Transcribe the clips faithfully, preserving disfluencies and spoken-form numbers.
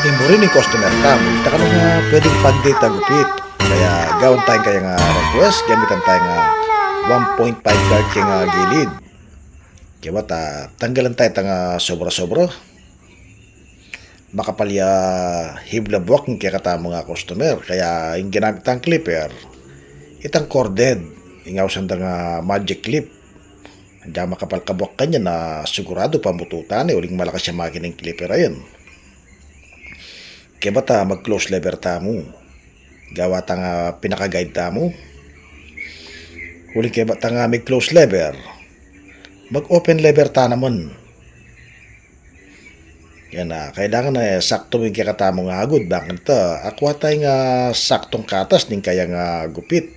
Buri ning customer tamu, ita kanu nga pwedeng pagdate a gupit. Kaya gawan taya kaya nga request, gamitan taya nga one point five guard kaya nga gilid. Kaya ba ta, tanggalan taya ita nga sobra-sobra. Makapal ya hibla buak ing kekatamu nga customer, kaya ing ginamit tang clipper, itang corded, ing ausan da nga magic clip. Anda makapal kabuak kanyan na sigurado pamututan ne, uling malakas ya makina ing clipper a yan. Kaya ba ta mag-close lever tamu. Gawa ta nga pinaka-guide tamu. Uling kaya ba ta nga mag-close lever, mag-open lever ta naman. Yan na, kailangan na sakto ing kekatamung agud, bang kanita akua taya nga saktong katas ning kaya nga gupit.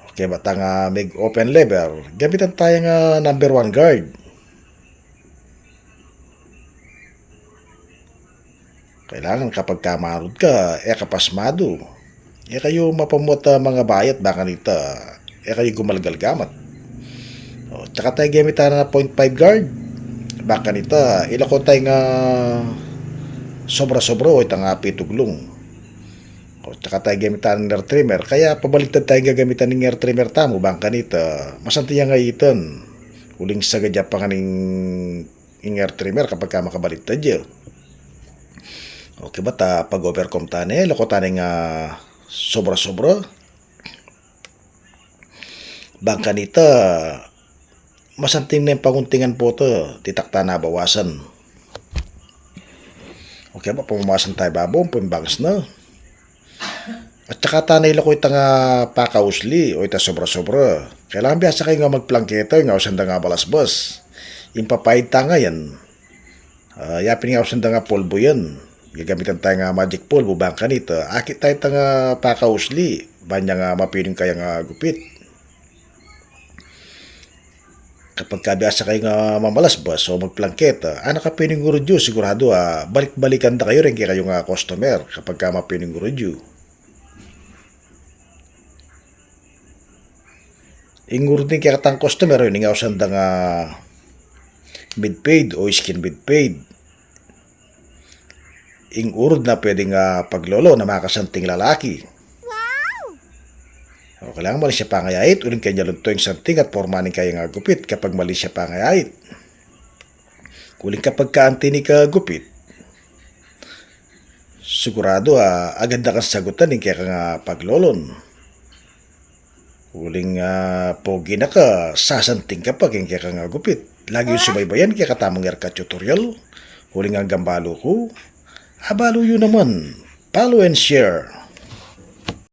Okay, ba ta nga mag-open lever, gamitan taya nga number one guard. Kailangan kapag kamanud ka, e ka pasmadu. E kayu mapamuat a mangabayat, bang kanita e kayu gumalgal gamat. O, tsaka taya gamitan na point five guard. Bang kanita, ilako taya nga sobra-sobra o itang apituglung. O, tsaka taya gamitan ing air trimmer. Kaya pabaligtad taya gagamitan ning air trimmer tamu, bang kanita masanting yang aitan. Uling sagad ya pa ngan ing air trimmer kapag ka makabaligtad ya. Okay, ba ta pag-overcome ta ne, lako ta ne nga sobra-sobra. Bang kanita, masanting ne panguntingan pota, ditak ta na bawasan. Okay, ba pamawasan taya babo, pambangas na. At saka ta na ilako ita nga pakausli o ita sobra-sobra. Kailangan biasa kayu nga magplangketa, ing ausan da nga balasbas. Ing papaid ta ngayan, ah, yapin ing ausan da nga polvo yan. Gagamitan taya nga magic polvo, bang kanita akit taya ita nga pakausli, ban ya nga mapiling kaya nga gupit. Kapag ka biasa kayu nga mamalasbas o magplangketa, anak a piningurud yu, sigurado a balik-balikan da kayu ring kekayu nga customer kapag ka mapiningurud yu. Ing urud ning kekatang customer, ing ausan da nga mid-fade o skin mid-fade. Ing urud na pwedeng paglolon a makasanting lalaki. Wow! O, kailangan malinis ya pangayait, uling kanyalun to ing santing at porma ning kaya nga gupit kapag malinis ya pangayait. Uling kapag ka anti ne ka gupit, sigurado a agad na kang sagutan ing keka nga paglolon. Uling, ah, pogi na ka, sasanting ka pa king keka nga gupit. Lagi yung subaybayan kekatamung haircut tutorial. Uling anggang balu ku, abalu yu naman. Follow and share.